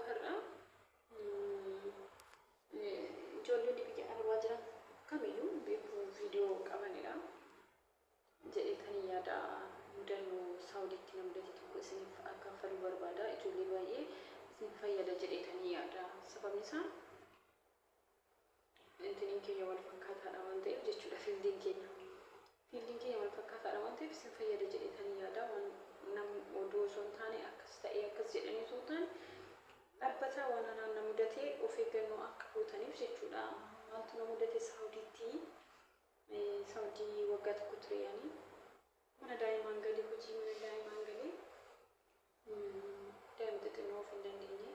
Har'a ijoollonni biyya arabaa jiran kamiyyuu beekuu viidiyoo qabanidha jedheetani yaada. Mudannoo Saawudiitti na mudate tokko isiniif akkaafaluu barbaada. Ijoollee baay'ee isin fayyada jedheetani yaada. Sababni isaa intiniin keenya wal fakkaataadha waan ta'eef jechuudha. Fieldiin keenya wal fakkaataadha waan ta'eef isin fayyada jedheetani yaada. Waan nam oduu osoo hin taane, akkas ta'ee akkas jedhanii osoo hin taane, dhaabbataa waan anaan na mudatee of eeggannoo akka gootaniif jechuudha. Maaltu na mudate Saawudiitti? Saawudii waggaa tokko ture. Yaani mana daa'imaan galee, hojii mana daa'imaan galee, daa'ima xixinnoo of hin dandeenye.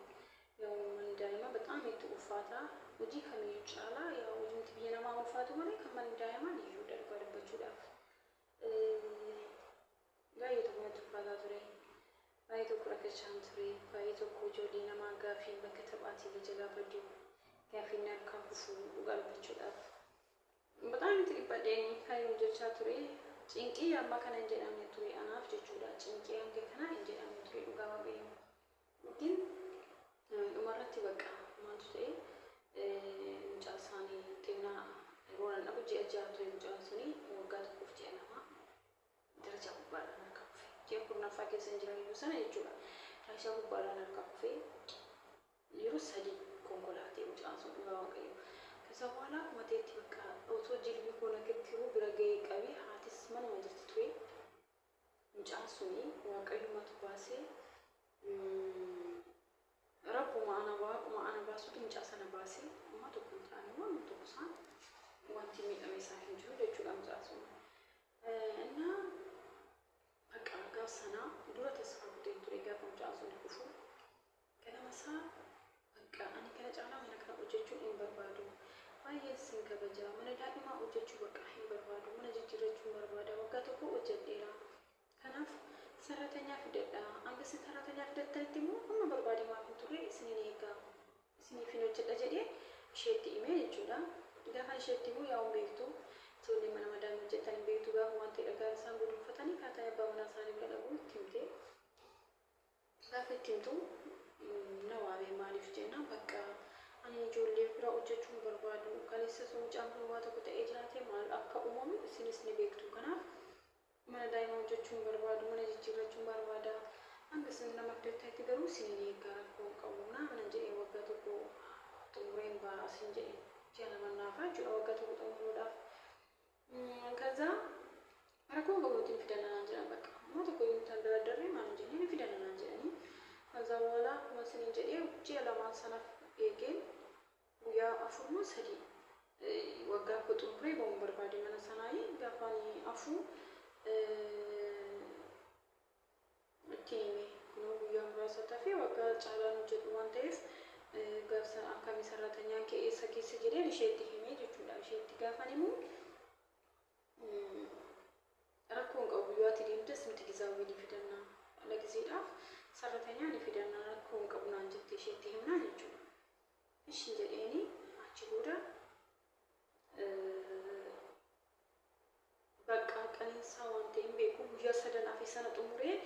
Yaa'u manni daa'imaa በጣም itti ulfaata. Hojii kamiyyuu caalaa, yaa hojii biyya namaa ulfaatu malee, kan manni daa'imaa liyyuu darbaa dubbachuudhaaf. Baay'ee tokko natti ulfaataa ture. Baay'ee tokko rakkachaan ture. Baay'ee tokko ijoollee namaa gaafiin bakka taphaatii jalaa baduu, gaafiin harkaa kufuu, dhugaa dubbachuudhaaf. በጣም itti dhiphadheen kan hojjechaa ture. Cinqii amma kana hin jedhamne ture anaaf jechuudha. Cinqii hanga kanaa hin jedhamne ture, dhugaa Waaqayyo. ግን dhumarratti bakka maaltu ta'e? Mucaa isaanii xinnaa yeroo nan dhabu ji'a 6 ture mucaan suni, waggaa tokkoof ji'a 2, darajaa gubbaadhaan harkaa kufe. Ji'a 10ffaa keessa hin jiran yeroo sana jechuudha. Darajaa gubbaadhaan harkaa kufe. Yeroo sadii konkolaatee mucaan sun, dhugaa Waaqayyo. ከዛ በኋላ akkuma ta'etti bakka otoo jilbi koo nagatti bira gahee qabee, haatis manuma jirti ture. Mucaan suni Waaqayyumatu baasee, rabbuma ana waaquma ana baasutu mucaa sana baasee. Amma tokko hin taane, waan tokko isaan wanti miidhame isaa hin jiru jechuudha mucaan sun. እና በቃ gaaf sana dura tasfaa kuteen ture gaafa mucaan sun dhufu. Ganama isaa bakka ani kana caalaa mana kana hojjechuu hin barbaadu. Baay'ee sin kabaja. Mana daa'imaa hojjechuu bakka hin barbaadu. Mana jijjiirrachuu hin barbaada. Waggaa tokko hojjedheera. Kanaaf sararatanyaa fidadha. Hanga isin sararatanyaa fidattanitti immoo amma barbaade maaf hin turre, isinin eegaa. Isiniif hin hojjedha jedhee isheetti himee jechuudha. Gaafa isheetti himu, yaa'uun beektu. Ijoollee mana madaamii hojjetan hin beektu, gaafa waan ta'e dhagaa isaan guduunfatanii kaataa abbaa manaa isaanii bira dhabuu itti himte. Gaafa itti himtu na waamee, maaliif jennaan, bakka ani ijoollee bira hojjechuu hin barbaadu. Kaleessa sun mucaan kun waa tokko ta'ee jiraate maal akka uumamu isinis ni beektu. Kanaaf mana daa'imaa hojjechuu hin barbaadu, mana jijjiirrachuu hin barbaada. Hanga isin nama fidattanitti garuu isinin eeggaa, rakkoo hin qabu. Naa mana jedhee waggaa tokko xumureen ba'a sin jedhe. Ji'a 2 naafaa jechuudha waggaa tokko xumuruudhaaf. ከዛ rakkoo qabuutiin fidanaa jedhan, bakka amma tokko hin tandaraddarree maal jennee ni fidanaa jedhanii. ከዛ በኋላ akkuma isiniin jedhee ji'a lamaan sanaaf eegeen guyyaa 4 moo 3 waggaa koo xumuree ba'uun barbaade mana sanaayi. Gaafa ani afuu ittiin hime, kunoo guyyaa muraasa tafee waggaa caalaan hojjedhu waan ta'eef, gaafsa akkamii sarratanyaan kee eessa keessa jedheen isheetti himee jechuudha. Isheetti gaafan himu, rakkoo hin qabu, guyyaa ati deemtes nuti gizaawwii ni fidannaa, ለጊዜedhaaf sarratanyaa ni fidannaa, rakkoo hin qabu naan jette, isheetti himnaa jechuudha. Ishi jedheeni achi booda bakka qaneensaa waan ta'e hin beeku, guyyaa sadan hafe sana xumuree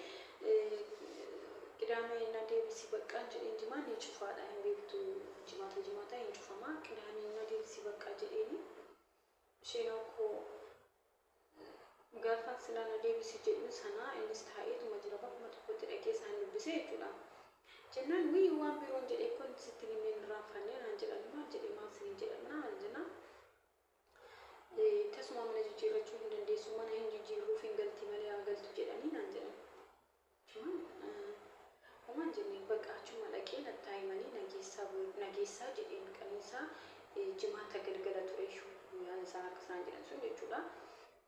qidaamee na deebisi baqqaan jedheen. Jimaan ni cufaadha hin beektu, jimaata jimaata hin cufamaa. Qidaamee na deebisi baqqaa jedheeni. Isheen akkoo gaafa silaa na deebisi jedhu sana innis taa'eetuma jira, bakkuma tokkotti dhaqee isaan dubbisee jechuudha. Jennaan, wii waan biroon jedhee kun sitti himeen irraanfannee naan jedhan. Maal jedhee, maal siniin jedhan naan jennaan, tasuma mana jijjiirrachuu hin dandeessu, mana hin jijjiirruuf hin galti malee haa galtu jedhanii naan jedhan. Achumaan homaan jenneen, bakka achuma dhaqee nattaa himanii nageessaa jedheen. Qaniinsaa jimaata galgala ture guyyaan isaan akka isaan jedhan sun jechuudha.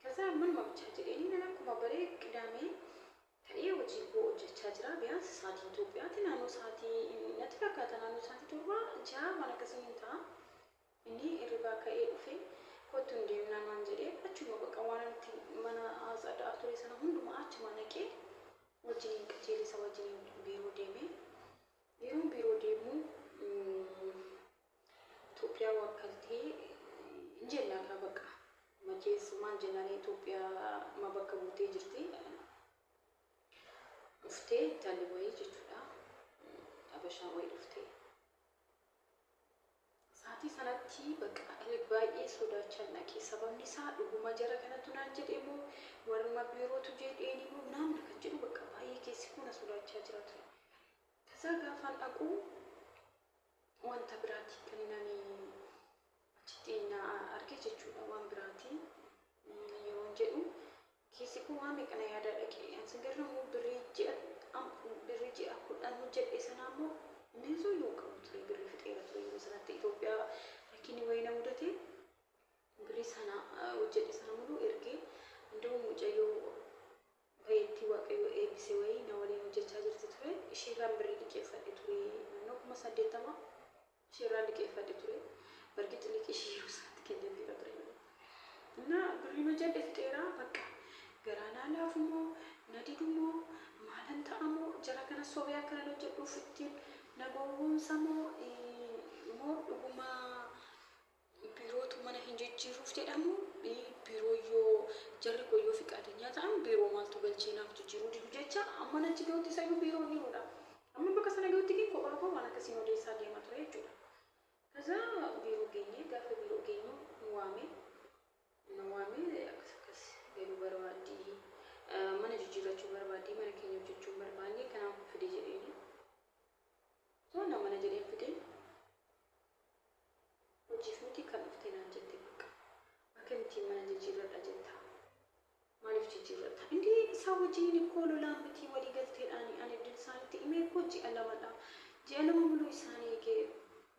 ከዛ manuma bichaa jedheeni nan akkuma baree qidaamee ta'ee hojii koo hojjechaa jira. Biyyaansi sa'aatii Itoophiyaatti naannoo sa'aatii natti fakkaata, naannoo sa'aatii 7, 6 waan akkasii hin ta'a. Inni hirribaa ka'ee dhufe, kottu hin deemnaa naan jedhee, achuma bakka waan itti mana haasa'aa ture sana hundumaa achuma naqee wajjiniin qajeele, isa wajjiniin biiroo deeme. Yeroon biiroo deemu Itoophiyaa wakkaltee hin jennaa kaa, bakka machees maal jennaan, Itoophiyaa ma bakka buutee jirti. Dhuftee intalli wayii jechuudha. Abashaan wayii dhufte. Sa'aatii sanatti bakka baay'ee sodaachaan dhaqe. Sababni isaa dhuguma jara kanatu naan jedhe moo warruma biirootu jedheen immoo naamna kan jedhu bakka baay'ee keessi koo na sodaachaa jira ture. Kaza gaafan dhaqu wanta biraati kan nani achitti na arge jechuudha waan biraati yeroon jedhu keessi koo waan meeqa na yaadaa dhaqe. Ansin garuu birrii ji'a 10 hojjedhe sanaa immoo meesoo yoo qabu ture birrii fixeera ture yeroo sanatti Itoophiyaa rakkinni wayii na mudate birrii sana hojjedhe sana muluu ergee እንደውም mucayyoo bayeettii Waaqayyo eebbise wayii na waliin hojjechaa jirti ture isheerraan birrii liqeeffadhe ture naannoo 80,000 isheerraan liqeeffadhe ture bargixa liqii ishee yeroo sanatti kenneefiira ture እና birriin hojjedhe fixeera bakka garaa naa laafumoo na didumoo maalan ta'amoo jara kana sobee akkanan hojjedhuuf ittiin na gowwoomsamoo moo dhuguma biirootu mana hin jijjiiruuf jedhamu biiroo yoo jarri kun yoo fiqaadanyaa ta'an biiroo maaltu galchee naaf jijjiiruu didu jecha amma achi gahutti isayyuu biiroon dhiirudha. Amma bakka sana gahutti ግን kophaa koo waan akkasiin odeessaa deema ture jechuudha. ከዛ biiroo geenye gaafa biiroo geenyu nu waame akkas akkas galuu barbaaddii mana jijjiirrachuu barbaaddii mana keenya hojjechuu hin barbaanne kanaaf fide jedheeni. Toona mana jedheen fide hojiif miti kan dhufte naan jette bakka akkamittiin mana jijjiirradha jetta maaliif jijjiirratta indi isaa wajjiniin ikkoo lolaan miti walii galteedhaan ani iddoo isaanitti himee koo ji'a 2dha ji'a 2 muluu isaanii eegee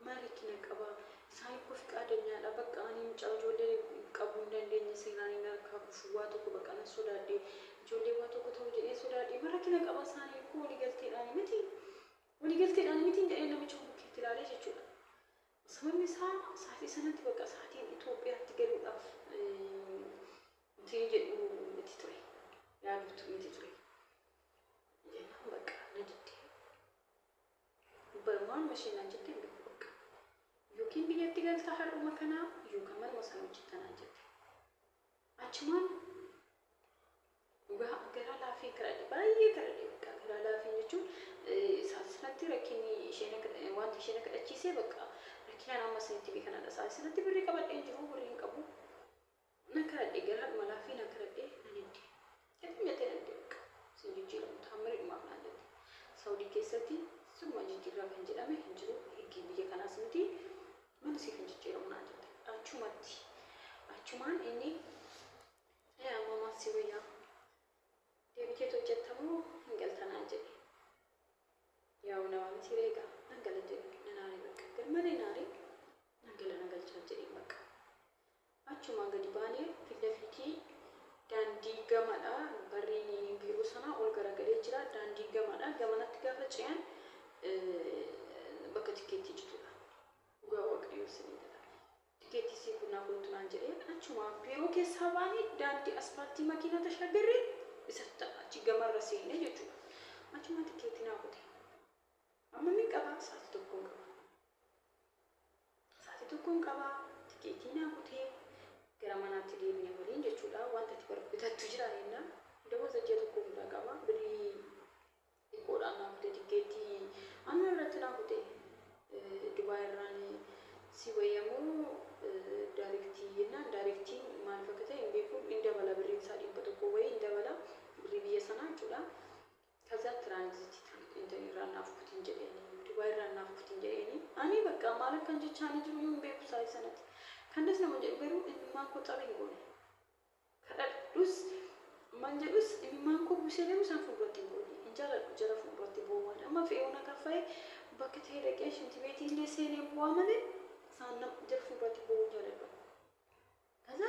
maal rakkina qaba isaan ikkoo fiqaadanyaadha bakka ani mucaa ijoollee qabuu hin dandeenye seeraan hin harkaa kufu waa tokko bakka nan sodaadhe ijoollee waa tokko ta'uu jedhee sodaadhe maal rakkina qaba isaanii ikkoo walii galteedhaan miti jedhee namicha bukkeetti ilaalee jechuudha. Sababni isaa sa'aatii sanatti bakka sa'aatiin Itoophiyaatti galuudhaaf wanti jedhu miti ture. Yaaduutu miti ture. Jennaan bakka na diddee. Waanuma isheen naan jette hin beeku bakka. Yookiin biyyatti galta har'uma kanaa yookaan manuma sana hojjetta naan jette. Achumaan garaa laafee kadhadhe baay'ee kadhadhe bakka garaa laafee jechuun sa'aatii sanatti rakkinni isheen wanti isheen kadhachiisee bakka rakkinaan amma isinitti beekanadha. Sa'aatii sanatti birrii qabadhee hin jiru birrii hin qabu. Na kadhadhe garaadhuma laafee na kadhadhe na didde. Gadi jettee na didde bakka sin jijjiiramu taammirii dhumaaf naan jette. Saawudii keessatti siruma jijjiirraa kan jedhame hin jiru higgii biyya kanaas miti mana siif hin jijjiiramu naan jette. Achumatti achumaan inni amma maal si wayyaa deebiteetu hojjettamoo hin galta naan jedhe. Yaa'u nama miti reegaa nan gala jedhe nan aaree bakka garmalee naaree nan gala na galchaa jedheen bakka. Achumaan gadi baanee ፊት ለፊtii daandii gamadha barriin biiroo sanaa ol garagalee jira daandii gamadha gamanatti gaafa ce'an bakka tikeettii jitudha. Dhugaa Waaqayyoo isinii jedha. Tikeettii sii kunnaa kottu naan jedhee achuma biiroo keessaa baanee daandii asfaaltii makiinaa tashagarree isa achi gamarra seenne jechuudha. Achuma tikeettii naa kute. Amma min qabaa sa'aatii tokkoon qaba. Sa'aatii tokkoon qabaa tikeettii naa kutee gara manaatti deebine waliin jechuudha. Wanta ati bitattu jira jennaan. Dabaza ji'a tokko biraa qaba. Birrii xiqqoodhaan naa kute tikeettii amma irratti naa kute. Dubaay irraan si wayyamoo direct jennaan directiin maaliif akka ta'e hin beeku hin dabala birriin isaa 100 wayii hin dabala birrii biyya sanaa jechuudha. ከዛ ትራንዚት እንትን irraa naaf kutin jedheeni Dubaay irraa naaf kutin jedheeni ani bakka maal akkan jechaanii jiru hin beeku sa'aatii sanatti. Kan das nama jedhu garuu imimmaan koo xabe hin goone. Kadhadhus maal jedhus imimmaan koo buusee garuu isaan fuulduratti hin goone. Hin jaaladhu jara fuulduratti boo'uun. Amma fe'uun akka bakka ta'e dhaqee shinti beetii illee seenee bu'aa malee isaan jara fuulduratti boo'uu jaaladhu. ከዛ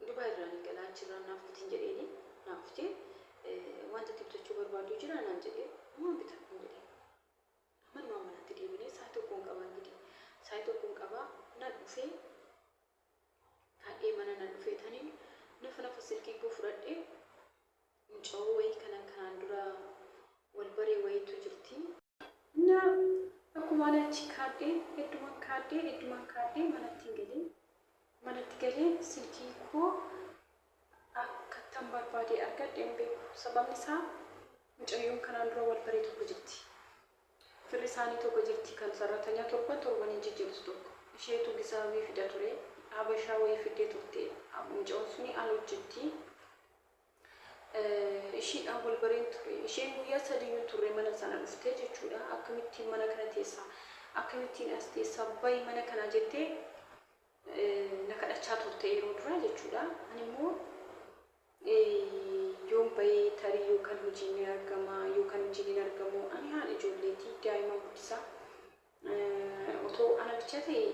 Dubaay irraa ni galaa achirraa naaf kutin jedheeni naaf kutee wanta itti bitachuu barbaadu jira naan jedhee waan bitadhu jedhee. Manuma manatti deebinee sa'a tokkoon qabaa gidi. Sa'a tokkoon qabaa na dhufee kaadhee mana na dhufee taniin nafa nafa silkii koo fudhadhee mucaa wayii kanan kanaan dura wal baree wayiitu jirti. Na akkuma ani achi kaadhee heddumaan kaadhee heddumaan kaadhee manatti hin galee manatti galee silkii koo akkattan barbaade argadhe hin beeku. Sababni isaa Mucayyoon kanaan dura wal baree tokko jirti. Firri isaanii tokko jirti kan sarratanyaa torban torbaniin jijjiirtu tokko. Isheetu gisaawii fida ture. Habashaa wayii fiddee turte. Mucayyoon suni al hojjetti. Ishiidhaan wal bareen ture. Isheen guyyaa sadiyyuu turre mana sana dhuftee jechuudha. Akkamittiin mana kana teessaa? Akkamittiin as teessaa? Bayi mana kanaa jettee na kadhachaa turte yeroo duraa jechuudha. Ani immoo yoon bahee tarii yookaan hojiin ni argama yookaan hojiin hin argamu. Ani haadha ijoolleeti, daa'ima guddisaa. Otoo ana bicha ta'e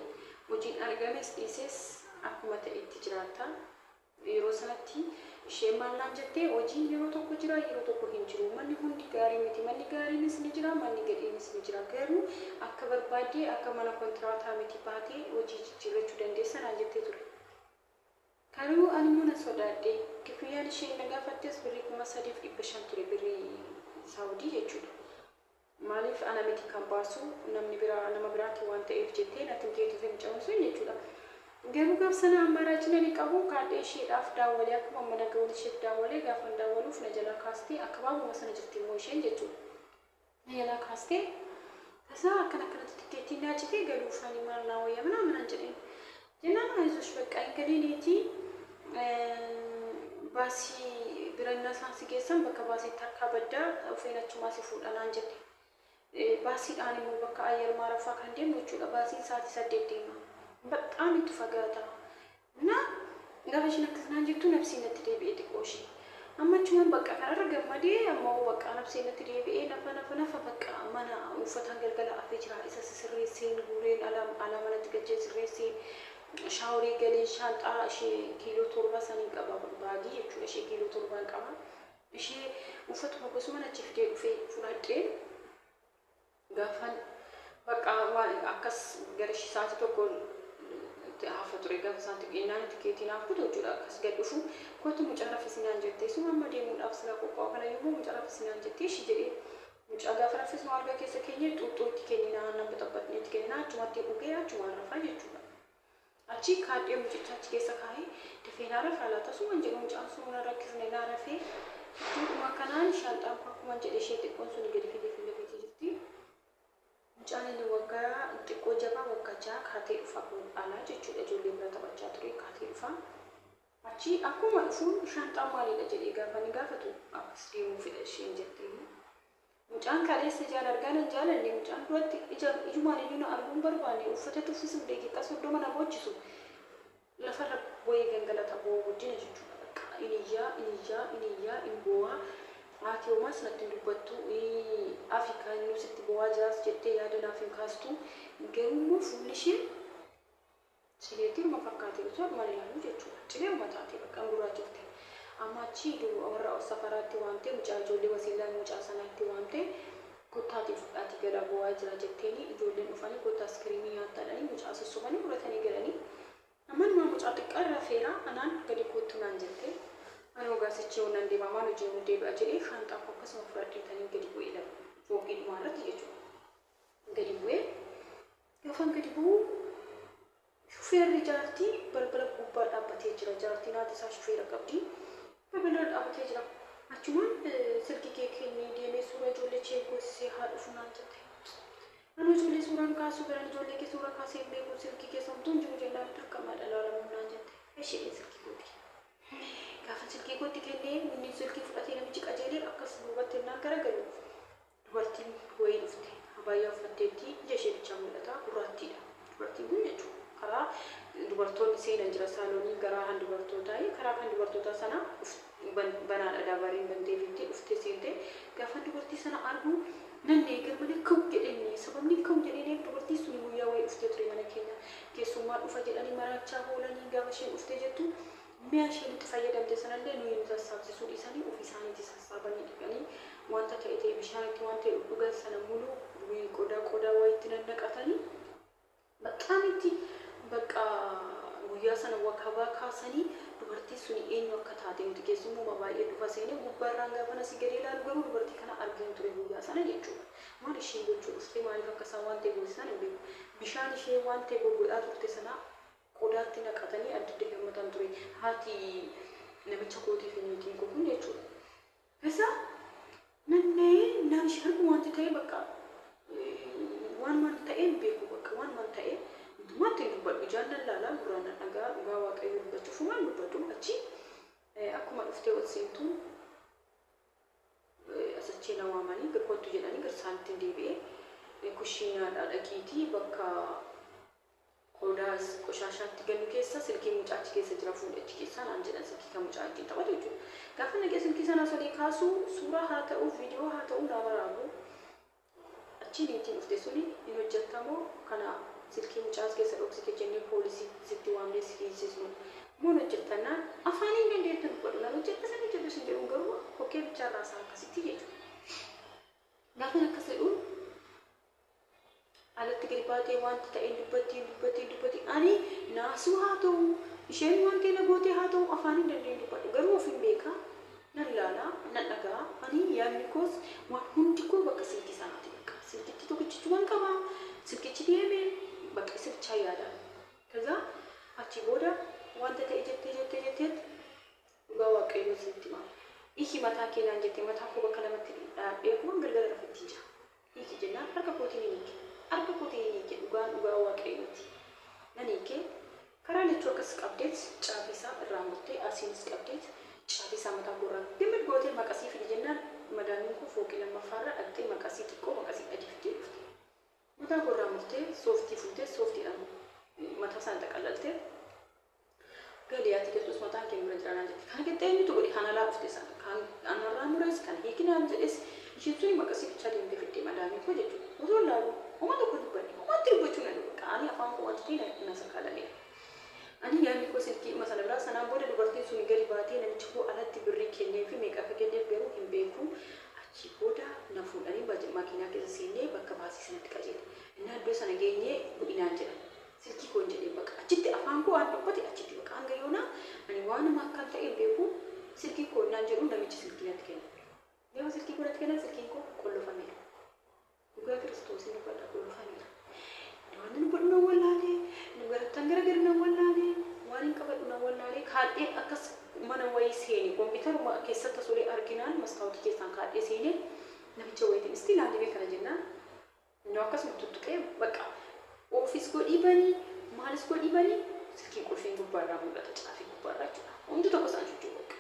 hojiin argames dhiises akkuma ta'etti jiraata. Yeroo sanatti isheen maal naan jettee, hojiin yeroo tokko jira, yeroo tokko hin jiru. Manni hundi gaarii miti. Manni gaariinis ni jira, manni gadheenis ni jira. Garuu akka barbaaddee akka mana kontiraataa miti, baatee hojii jijjiirrachuu dandeessa naan jettee ture. Garuu ani immoo nan sodaadhe. Kifiyyaan isheen na gaafattes birrii 3,500 ture, birrii Saawudii jechuudha. Maaliif ana miti kan baasu, namni biraa, nama biraatti waan ta'eef jettee natti himtee turte mucaan sun jechuudha. Garuu gaaf sana ammaaraachina ni qabu kaadhee isheedhaaf daawwalee, akkuma mana ga'uun isheef daawwalee, gaafan daawwaluuf na jalaa kaastee, akka baabuma sana jirti immoo isheen jechuudha. Na jalaa kaastee tasaa akkana akkanatti tikkeettiin naa citee galuuf ani maal naa wayya minaa minaan jedheen. Jennaan አይዞሽ በቃ hin galiiniitii, baasii birannaa isaan si geessan bakka baasiitti harkaa baddaa dhufeen achumaa si fuudha naan jette. Baasiidhaan immoo bakka ayyar maaraffaa kan deemnu jechuudha. Baasiin sa'aatii 8 deema. በጣም itti fagaata. Na gaafa isheen akkas naan jettu nafsiin natti deebi'ee xiqqoo ishee. Amma achumaan bakka kanarra gammadee, amma bakka nafsiin natti deebi'ee, nafa nafa nafa bakka mana uffataan galgala afee jira, isa sirreesseen guureen ala ala manatti galchee sirreesseen shaaworii galee, shaanxaa ishee kiiloo 7 saniin qaba, baagii jechuudha, ishee kiiloo 7n qaba. Ishee uffatuma gosuma achi fidee dhufee fudhadhee, gaafan bakka waan akkas gara sa'aatii 1 hafa ture, gaafa isaan xiqqeenaan tikeetii naaf kutu jechuudha, akkas gad dhufu, kootu mucaa raffisinaan jettee, suma amma deemuudhaaf sila qophaa'u kana yommuu mucaa raffisinaan jettee ishii jedhee, mucaa gaafa raffisnu algaa keessa keenye xuuxxoo itti kenninaa, aannan baxabbatnee itti kenninaa, achumatti dhugee achumaan rafaa jechuudha. Achi kaadhee mucicha achi keessa kaa'ee dafee naa rafaa laata suma jedhu, mucaan sun na rakkisne naa rafee, gidduudhuma kanaan shaanxaan koo akkuma jedhe ishee xiqqoon sun gadi fidee fi lafeetii jirti. Mucaan inni waggaa xiqqoo jabaa waggaa 6 kaatee dhufa alaa jechuudha, ijoollee bira taphachaa ture, kaatee dhufa. Achi akkuma dhufuun shaanxaa maalidha jedhee gaafa ni gaafatu, akkas deemuu fedha isheen jettee. Mucaan kaleessa ijaan argaa nan jaalanne, mucaan duratti ija ijumaan iyyuu na arguu hin barbaanne, uffata tuffisuuf daqiiqaa 30 na boochisu, lafarra bu'ee gangalata, boo'u guddina jechuudha. Bakka iniyyaa iniyyaa iniyyaa in boo'aa, haati homaas natti hin dubbattu, Afrikaa inni sitti boo'aa jiraas jettee yaada naaf hin kaastu. Garuu immoo fuulli ishee cileetti fakkaatee osoo adumaan ilaalu jechuudha. Cileeruma taatee bakka gurraachofte. Amma achi warra safaraatti waamtee, mucaa ijoollee wasiilaa mucaa sanaatti waamtee, kottaatii fudhaatii gala boo'aa jira jetteeni, ijoolleen dhufanii kottaa iskiriimii nyaattadhanii mucaa sossobanii fudhatanii galanii. Amma numaa mucaa xiqqaa irra feeraa anaan gadi kottu naan jettee, ani ogaasichi nan deema, maal hojii nu deebi'a jedhee, shaanxaa koo akkasuma fudhadheetanii gadi bu'ee lafa fooqii dhumaa irratti jechuudha. Gadi bu'ee gaafan gadi bu'u shufeerri jaartii balbala gubbaa dhaabbatee jira. Jaartiin haati isaa shufeera qabdi. Balbala dhaabbatee jira. Achumaan silkii kee kennee deemee suuraa ijoollee ishee goosisee haa dhufu naan jette. Ani ijoollee suuraan kaasuu garan ijoollee kee suuraa kaasee hin beeku, silkii keessa homtuu hin jiru jennaan, dirqamaadha ilaalamuu naan jette. Isheen silkii kooti. Gaafa silkii kootti kennee inni silkii fudhatee namichi qajeelee akkas duubatti naan garagalu, dubartiin wayii dhufte. Abaayaa uffatteetti, ija ishee bichaa mul'ata, gurraattiidha. Dubartiin kun jechuudha. Karaa dubartoonni seenan jira, saaloonii garaa kan dubartootaa, karaa kan dubartootaa sana banaadha, dabariin banteefitti dhuftee seente. Gaafa dubartii sana argu nan eegal malee ka'u jedhanii, sababni ka'u jedhanii, dubartii sun guyyaa wayii dhuftee ture mana keenya, keessummaa dhufa jedhanii maraachaa oolanii, gaafa isheen dhuftee jettu mi'a isheen itti fayyadamte sanallee nuyi nu sassaabsisuu dhiisanii ofii isaaniitti sassaabanii dhiqanii, wanta ta'e ta'e bishaan itti waan ta'e dhugan sana muluu qodaa qodaa wayiitti nannaqatanii, በጣም itti bakka guyyaa sana wakabaa kaasanii, dubartii suni eenyu akka taate nuti keessummaa baay'ee dhufa seenee gubbaarraan gaafa nasi gadi ilaalu, garuu dubartii kana argin ture guyyaa sana jechuudha. Maal isheen gochuu dhufte, maaliif akka isaan waan ta'e goosisan hin beeku. Bishaan ishee waan ta'e goggodhaa turte sana qodaatti naqatanii adda adda hirmatan ture. Haati namicha kootii fi niitiin koo kun jechuudha. Isa Nannee naan ishee argu wanti ta'e bakka waan waan ta'e hin beeku, bakka waan waan ta'e hundumaatti hin dubbadhu. Ijaan nan laalaa, gurraan nan dhagaa, dhugaa Waaqayyoo dubbachuuf waan dubbadhu. Achi akkuma dhuftee ol seentuun asachee na waamanii kottu jedhanii gara isaanitti deebi'ee, kushiinaadhaa dhaqiitii bakka qodaa qoshaashaatti galu keessa silkii mucaa achi keessa jira, fuudhe achi keessaa naan jedhan, silkii kan mucaa ittiin taphatu jechuudha. Gaafa naqee silkii sanaa solii kaasuu, suuraa haa ta'u, viidiyoo haa ta'u, naa waraabu. Achi niitiin dhufte suni, hin hojjettamoo kana silkii mucaas keessa dhoksite jennee poolisii sitti waamnee si hiisisnu moo hojjettannaan, afaaniin dandeettu dubbadhu, nan hojjedha san hojjedhu sin jedhu, garuu kokkee bichaarraa isaa akkasitti jechuudha. Gaafa akkas jedhuun alatti gadi baatee wanta ta'een dubbattiin dubbattiin dubbattiin, ani naasuu haa ta'u, isheen wanti na gootee haa ta'u, afaan hin dandeenye dubbadhu, garuu of hin beekaa, nan ilaalaa, nan dhagaa. Ani yaadni koos waan hundi koo bakka silkii sanaati, bakka silkichi tokkichichuman qabaa, silkichi deeme, bakka isa bichaa yaadaan. ከዛ achi booda wanta ta'e jettee jettee jetteet, dhugaa Waaqayyoo sitti himaa. Hiiki mataa kee naan jettee, mataa koo bakka lamatti dhaadhee akkuma galgala rafetti jira. Hiiki jennaan harka kootiin hin hiike. Harka kootiin hin hiike, dhugaan dhugaa Waaqayyooti. Nan hiike, karaa lachuu akkas qabdeet caafii isaa irraa murtee, asiinis qabdeet caafii isaa mataa koorraa gimid gootee, maqasii fidi jennaan madaamiin koo fooqii lammaffaarra dhaqxee maqasii xiqqoo, maqasii adii fiddee dhufte. Mataa koorraa murtee, sooftii fuutee, sooftiidhaan mataa sana xaqallaltee, galii ati galtus mataan kee bira jira naan jette. Kana qixxee eenyutu godhe? Kan alaa dhufte sana kan anarraa mures, kan hiikinaan jedhes, isheen suni maqasii bichaa deemtee fiddee, madaamii koo jechuudha. Otoo laalu homaa tokko hin dubbanne, homaatti dubbachuu na dhuga. Ani afaan koo wanti ta'e na sakkaalameera. Ani yaadni koo silkii dhuma sana biraa. Sanaan booda dubartiin sun gadi baatee namichi koo alatti birrii kennee fi meeqa akka kenneef garuu hin beeku. Achi booda na fuudhanii makiinaa keessa seennee bakka baasii sanatti qajeele. Innaa iddoo sana geenyee bu'inaan jedhan. Silkii koo hin jedheen, bakka achitti afaan koo waan dubbate achitti bakka hanga yoonaa ani waanuma akkan ta'e hin beeku, silkii koo naan jedhu, namichi silkii natti kenna. Gaafa silkii koo natti kennan silkiin koo qollofameera. Dhugaa Kiristoosiin dubbadha, qollofameera. Waan inni godhu nan wallaalee, garattan gara nan wallaalee, waan hin qabadhu nan wallaalee, kaadhee akkas mana wayii seeni, kompiitaruma keessatti asulee arginaan mastaawotii keessaan kaadhee seenee namicha wayiitiin isti ilaalee kana jennaan, inni akkasuma tuttuqee bakka oofis godhii banii, maalis godhii banii, silkiin qulfiin gubbaarraa mul'ata, caafii gubbaarraa jechuudha. Hundi tokko isaan socho'u bakka.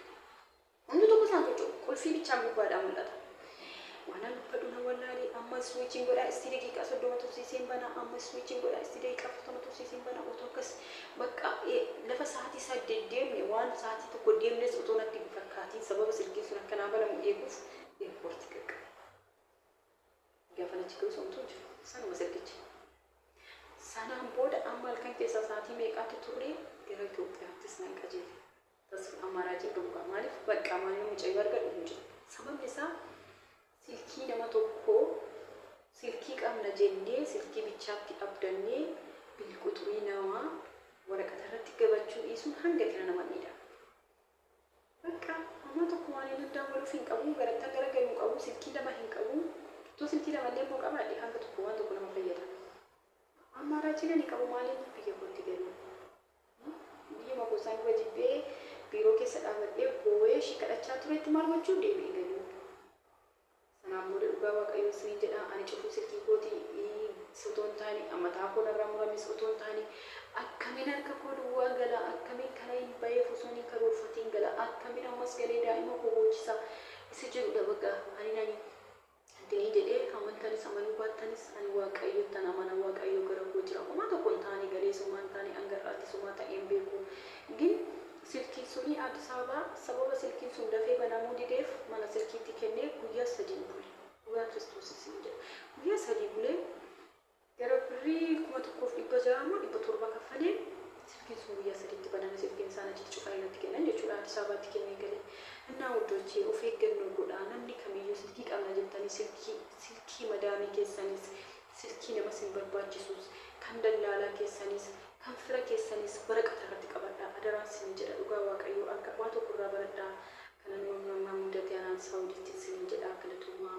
Hundi tokko isaan socho'u, qulfii bichaan gubbaadhaa mul'ata. Waan an dubbadhu na wallaalee, amma switchiin godhaa isti daqiiqaa 30 tursiiseen banaa, amma switchiin godhaa isti daqiiqaa 40 tursiiseen banaa, otoo akkas bakka lafa sa'aatii 8 deemne, waan sa'aatii 1 deemnes otoo natti hin fakkaatiin, sababa silkiin sun akkanaa banamu eeguuf airportii qaqqabe. Gaafa achi ga'u somtuu jiru sanuma silkichi. Sanaan booda amma halkan keessaa sa'aatii meeqaatti turre, gara Itoophiyaattis nan qajeele. Tas ammaaraajii dhugaa maaliif bakka maaliif mucayyoo argadhu hin jiru. Sababni isaa silkii nama tokkoo, silkii qabna jennee silkii bichaatti abdannee bilquxurii namaa waraqata irratti gabachuu dhiisuun hanga kana nama miidha. Bakka amma tokko waan inni daawwaluuf hin qabu, garattan gara galuu hin qabu, silkii lama hin qabu. Otoo silkii lama illee immoo qabaadhe hanga tokko waan tokko nama fayyada. Ammaaraajiin ani qabu maaliin biyya kootti galuu? Biyya gosaan dura jibbee biiroo keessa dhaabadhee boo'ee ishii kadhachaa turetti maal gochuu deebi'ee galuu? Sanaan booda dhugaa Waaqayyoo isiniin jedha, ani cufuu silkii kootii otoo hin taane, mataa koo narraa murames otoo hin taane, akkamiin harka koo duwwaa gala, akkamiin kana hin baheef osoo hin karoorfatiin gala, akkamiin ammas galee daa'ima koo boochisa isa jedhudha. Bakka ani nani Dinii jedhee, amantanis amanuu baattanis, ani Waaqayyottan amana, Waaqayyo gara koo jira. Homaa tokko hin taane, galee sumaa hin taane, hanga sumaa ta'een beeku. Gin silkiin suni Addis Ababaa sababa silkiin sun dafee banamuu dideef mana silkiitti kennee guyyaa 3 bule. Dhugaa Kiristoos isin jedha. Guyyaa 3 bulee gara birrii 1600 moo 700 kaffalee silkiin sun guyyaa 3tti baname, silkiin isaan achitti cufanii natti kennan jechuudha. Addis Ababaatti kennee galee. Innaa ውዶቼ, of eeggannoo godhaa. Namni kamiyyuu silkii qabna jettanii silkii madaamii keessanis, silkii nama sin barbaachisus, kan dallaalaa keessanis, kan fira keessanis waraqata irratti qabadhaa. Adaraan sin jedha, dhugaa Waaqayyoo akka waa tokko irraa baradhaa. Kana nama mudate anaan Saawudiitti sin jedha, galatoomaa.